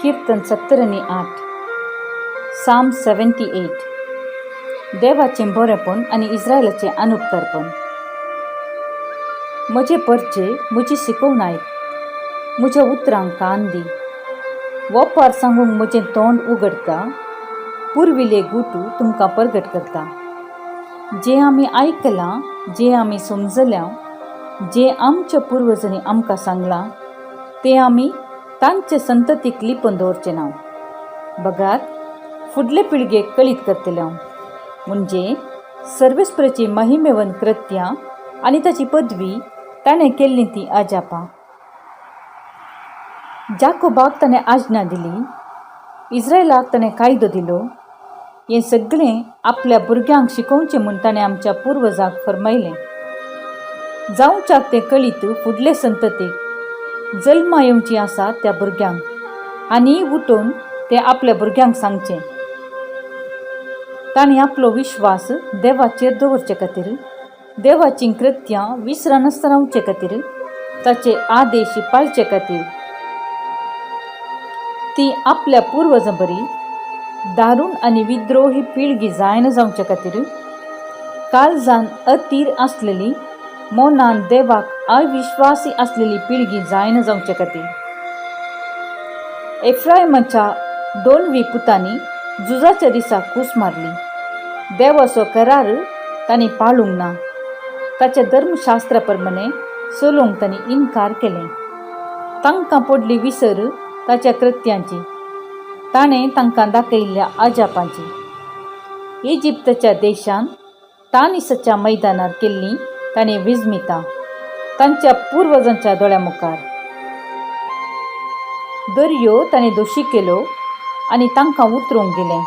किर्तन 78 साम 78. देवाचें बरेंपण आनी इस्रायलाचें अनुपकारपण. म्हजे परचे म्हजी शिकोवण आयक, म्हज्या उतरांक कान दी. वोपार सांगूंक म्हजें तोंड उगडटा, पुर्विले गुटू तुमकां परगट करता. जें आमी आयकलां, जें आमी समजल्या, जें आमच्या पुर्वजांनी आमकां सांगलां तें आमी तांचे संततीक लिपोवन दवरचें ना, बगार फुडले पिळगेक कळीत करतले हांव. म्हणजे सर्वेस्पराची महिमेवन कृत्यां आनी ताची पदवी, ताणें केल्लीं तीं अजापां. जाकोबाक ताणें आज्ञा दिली, इस्रायलाक ताणें कायदो दिलो. हें सगळें आपल्या भुरग्यांक शिकोवचें म्हूण ताणें आमच्या पुर्वजांक फर्मायलें. जावच्याक तें कळीत फुडले संततीक, जल्मा येवची आसा त्या भुरग्यांक, आनी उठून ते आपल्या भुरग्यांक सांगचें. तांणी आपलो विश्वास देवाचेर दवरचे खातीर, देवाचीं कृत्यां विसरनासतना रावचे खातीर, ताचे आदेश पाळचे खातीर, ती आपल्या पुर्वजां बरी दारुण आनी विद्रोही पिळगी जायना जावचे खातीर, काळजान अतीर आसलेली, मनान देवाक अविश्वासी आसलेली पिळगी जायना जावचे खातीर. एफ्रायमाच्या दोनवी पुतांनी झुजाच्या दिसा कूस मारली. देवाचो करार तांणी पाळूंक ना, ताच्या धर्मशास्त्रा प्रमाणे चलोवंक तांणी इनकार केलें. तांकां पडली विसर ताच्या कृत्यांची, ताणें तांकां दाखयल्ल्या अजापांची. इजिप्तच्या देशान तानिसाच्या मैदानार केल्लीं ताणें विस्मितां तांच्या पुर्वजांच्या दोळ्या मुखार. दर्यो ताणें दोशी केलो आनी तांकां उतरूंक दिलें.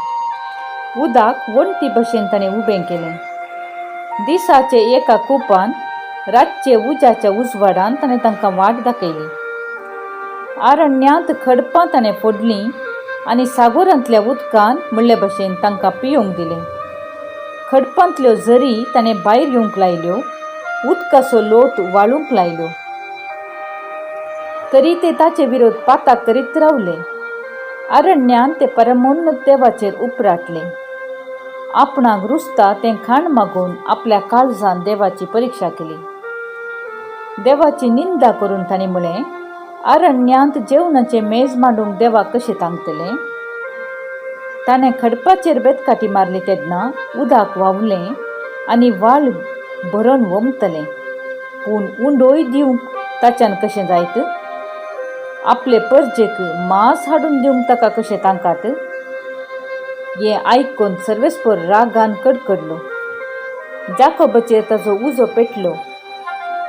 उदक वण्टी भशेन ताणें उबें केलें. दिसाचे एका कुपान, रातचे उज्याच्या उजवाडान ताणें तांकां वाट दाखयली. आरण्यांत खडपां ताणें फोडलीं आनी सागोरांतल्या उदकान म्हणले भशेन तांकां पियोवंक दिलें. खडपांतल्यो झरी ताणें भायर येवंक लायल्यो, उदकाचो लोट वाळूंक लायल्यो. तरी ते ताचे विरोध पाताक करीत रावले. अरण्यांत ते परमोन्नत देवाचेर उपराटले. आपणाक रुचता तें खाण मागून आपल्या काळजान देवाची परिक्षा केली. देवाची निंदा करून तांणी म्हळें, अरण्यांत जेवणाचें मेज मांडूंक देवाक कशें तांकतलें? ताणें खडपाचेर बेतकाठी मारली तेन्ना उदक व्हांवलें आनी वाळ भरून वमतलें. पूण उंडोय दिवंक ताच्यान कशें जायत? आपले परजेक मांस हाडून दिवंक ताका कशें तांकात? हें आयकून सर्वेस्पर रागान कडकडलो. जाकोबाचेर ताजो उजो पेटलो,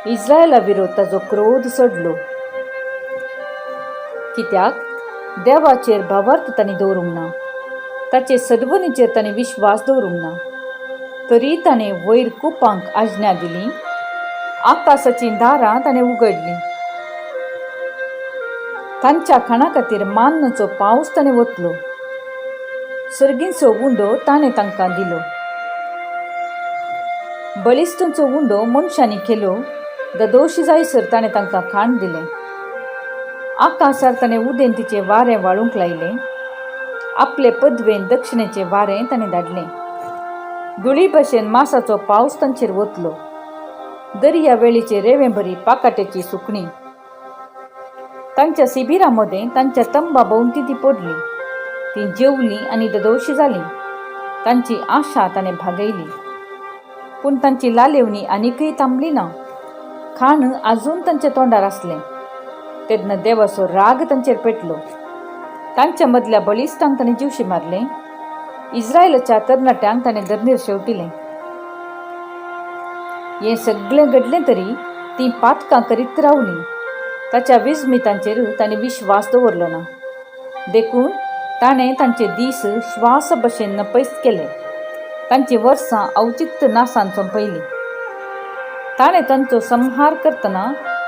इस्रायला विरोध ताजो क्रोध सोडलो. कित्याक देवाचेर भावार्थ तांणी दवरूंक ना, ताचे सदवणीचेर तांणी विश्वास दवरूंक ना. तरी ताणें वयर कुपांक आज्ञा दिली, आकाशाचीं दारां ताणें उगडलीं. तांच्या खाणा खातीर मान्नाचो पावस ताणें वतलो, सर्गींचो उंडो ताणें तांकां दिलो. बळिश्टांचो उंडो मनशांनी केलो, ददोशी जायसर ताणें तांकां खाण दिलें. आकाशार ताणें उदेंतीचें वारें वाळूंक लायलें, आपले पदवेन दक्षिणेचें वारें ताणें धाडलें. धुळी भशेन मासाचो पावस तांचेर वतलो, दर्या वेळीचे रेंवे बरी पाकाट्याची सुकणीं. तांच्या शिबिरा मदें तांच्या तंबा भोंवती ती पडली. तीं जेवलीं आनी ददोशी जालीं. तांची आशा ताणें भागयली. पूण तांची लालेवणी आनीकय थांबली ना, खाण आजून तांच्या तोंडार आसलें. तेन्ना देवाचो राग तांचेर पेटलो. तांच्या मदल्या बळिश्टांक ताणें जिवशी मारलें, इस्रायलाच्या तरणाट्यांक ताणें धरणीर शेवटिलें. हें सगळें घडलें तरी तीं पातकां करीत रावलीं. ताच्या विस्मितांचेर तांणी विश्वास दवरलो ना. देखून ताणें तांचे दीस श्वास भशेन नपयस केले, तांची वर्सां अवचित नासान सोंपयलीं. ताणें तांचो संहार करतना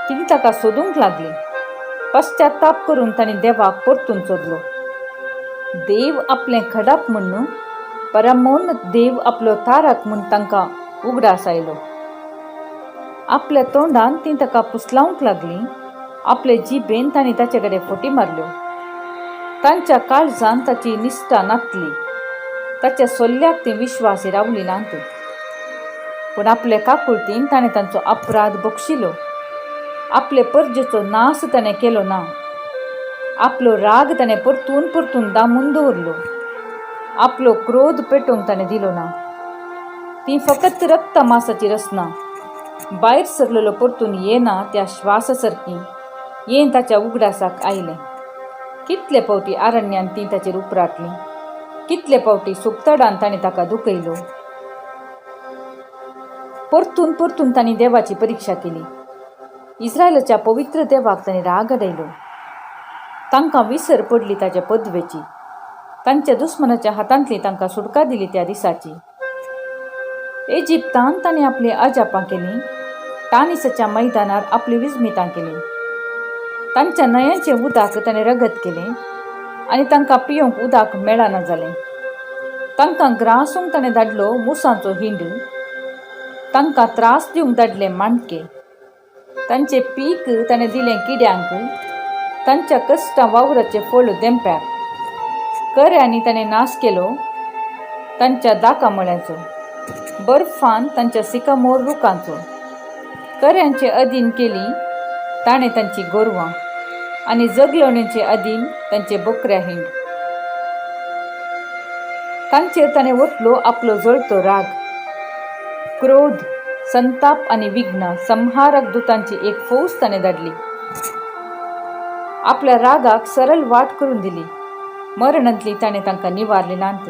तीं ताका सोदूंक लागलीं. पश्चाताप करून तांणी देवाक परतून सोदलो. देव आपलें खडप म्हूण, परमोन देव आपलो तारक म्हूण तांकां उगडास आयलो. आपल्या तोंडान तीं ताका पुसलावंक लागलीं, आपले जिबेन तांणी ताचे कडेन फटी मारल्यो. तांच्या काळजान ताची निश्ठा नातली, ताच्या सोल्ल्याक तीं विश्वासी रावली नात. पूण आपले काकुळतीन ताणें तांचो अपराध बक्षिलो, आपले परजेचो नाश ताणें केलो ना. आपलो राग ताणें परतून परतून दामून दवरलो, आपलो क्रोध पेटोवंक ताणें दिलो ना. ती फकत रक्ता मासाची रचना, भायर सरलेलो परतून येना त्या श्वासा सारकी येन ताच्या उगडासाक आयलें. कितले फावटी आरण्यान ती ताचेर उपराटली, कितले फावटी सुकतडान ताणें ताका दुखयलो. परतून परतून तांणी देवाची परिक्षा केली, इस्रायलाच्या पवित्र देवाक तांणी राग हाडयलो. तांकां विसर पडली ताच्या पदवेची, तांच्या दुस्मनाच्या हातांतली तांकां सुटका दिली त्या दिसाची. इजिप्तान ताणें आपली अजापां केलीं, टानिसाच्या मैदानार आपली विस्मितां केलीं. तांच्या न्हंयांचें उदक ताणें रगत केलें आनी तांकां पिवंक उदक मेळना जालें. तांकां ग्रासूंक ताणें धाडलो मुसांचो हिंड, तांकां त्रास दिवंक धाडले माणके. तांचें पीक ताणें दिलें किड्यांक, तांच्या कश्टां वावराचें फळ देंप्याक. कऱ्यांनी ताणें नाश केलो तांच्या दाकामळ्याचो, बर्फान तांच्या सिकामोर रुखांचो. कऱ्यांचे अधीन केली ताणें तांची गोरवां आनी जगलवणेचे अधीन तांचे बोकऱ्या हिंड. तांचेर ताणें ओतलो आपलो जळतो राग, क्रोध, संताप आनी विघ्न. संहारक दुतांची एक फौज ताणें धाडली, आपल्या रागाक सरळ वाट करून दिली. मरणांतली ताणें तांकां निवारले नात,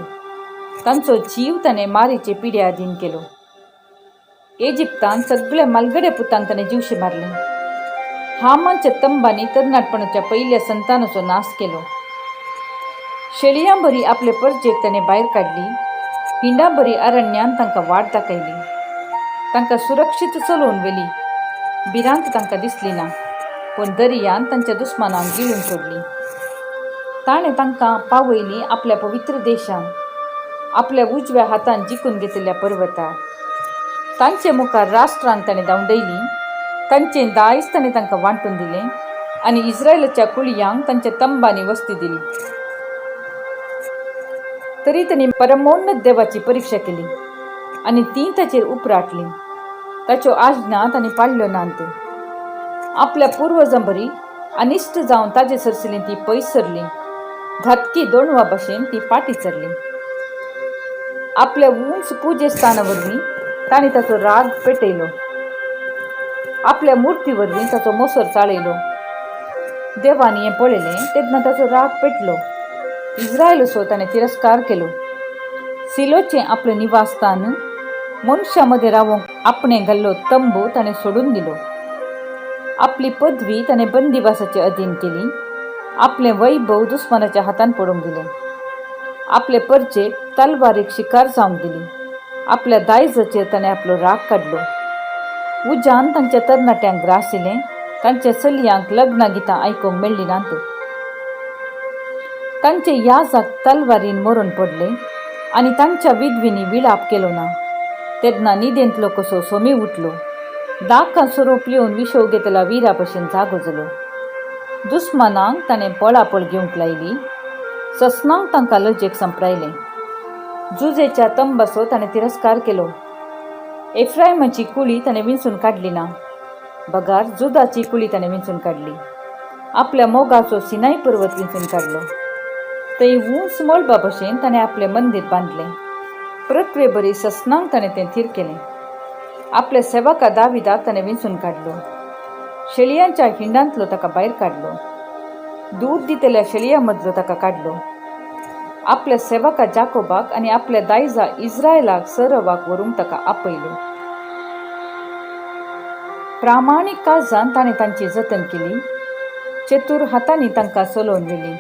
तांचो जीव ताणें मारीचे पिड्या अधीन केलो. इजिप्तान सगळ्या मालगड्या पुतांक ताणें जिवशे मारले. हामांच्या तंबांनी तरणाटपणाच्या पहिल्या संतानाचो नाश केलो. शेळयां बरी आपले परजेक ताणें भायर काडली, हिंडां बरी अरण्यान तांकां वाट दाखयली. तांकां सुरक्षीत चलोवन व्हेली, भिरांत तांकां दिसली ना, पूण दर्यान तांच्या दुस्मानांक गिळून सोडली. ताणें तांकां पावयली आपल्या पवित्र देशान, आपल्या उजव्या हातान जिखून घेतिल्ल्या पर्वतार. तांचे मुखार राष्ट्रांक ताणें धांवडयली, तांचें दायज ताणें तांकां वांटून दिलें आनी इस्रायलाच्या कुळयांक तांच्या तंबांनी वस्ती दिली. तरी तांणी परमोन्नत देवाची परिक्षा केली आनी ती ताचेर उपराटली, ताच्यो आज्ञा तांणी पाळ्ळ्यो नात. आपल्या पुर्वजां बरी अनिश्ट जावन ताजे सरसली ती पयस सरली, घातकी दोणवा भशेन ती फाटी सरली. आपल्या उंच पुजेस्थाना वरवीं तांणी ताचो राग पेटयलो, आपल्या मुर्ती वरवीं ताचो मोसर चाळयलो. देवान हें पळयलें तेन्ना ताचो राग पेटलो, इस्रायलाचो ताणें तिरस्कार केलो. सिलोचें आपलें निवासस्थान, मनशां मदें रावंक आपणें घाल्लो तंबू ताणें सोडून दिलो. आपली पदवी ताणें बंदिवासाचे अधीन केली, आपलें वैभव दुस्मानाच्या हातान पडूंक दिलें. आपले परजेक तलवारीक शिकार जावंक दिली, आपल्या दायजाचेर ताणें आपलो राग काडलो. उज्यान तांच्या तरणाट्यांक ग्रासिलें, तांच्या चलयांक लग्न गितां आयकूंक मेळ्ळीं नात. तांचे याजक तलवारीन मरून पडले आनी तांच्या विधवींनी विळाप केलो ना. तेन्ना न्हिदेंतलो कसो सोमी उठलो, दाकां सोरो पिवन विशोव घेतला विरा भशेन जागो जालो. दुस्मानांक ताणें पळापळ घेवंक लायली, ससनांक तांकां लजेक सांपडायलें. जुजेच्या तंबाचो ताणें तिरस्कार केलो, एफ्रायमाची कुळी ताणें विंचून काडली ना, बगार जुदाची कुळी ताणें विंचून काडली. आपल्या मोगाचो सिनाय पर्वत विंचून काडलो, थंय उंच मळबा भशेन ताणें आपलें मंदीर बांदलें. पृथ्वे बरी ससनांक ताणें तें थीर केलें. आपल्या सेवका दाविदाक ताणें विंचून काडलो, शेळयांच्या हिंडांतलो ताका भायर काडलो, दूद दितल्या शेळयां मदलो ताका काडलो. आपल्या सेवका जाकोबाक आनी आपल्या दायजा इस्रायलाक सरवाक व्हरूंक ताका आपयलो. प्रामाणीक काळजान ताणें तांची जतन केली, चतूर हातांनी तांकां चलोवन व्हेली.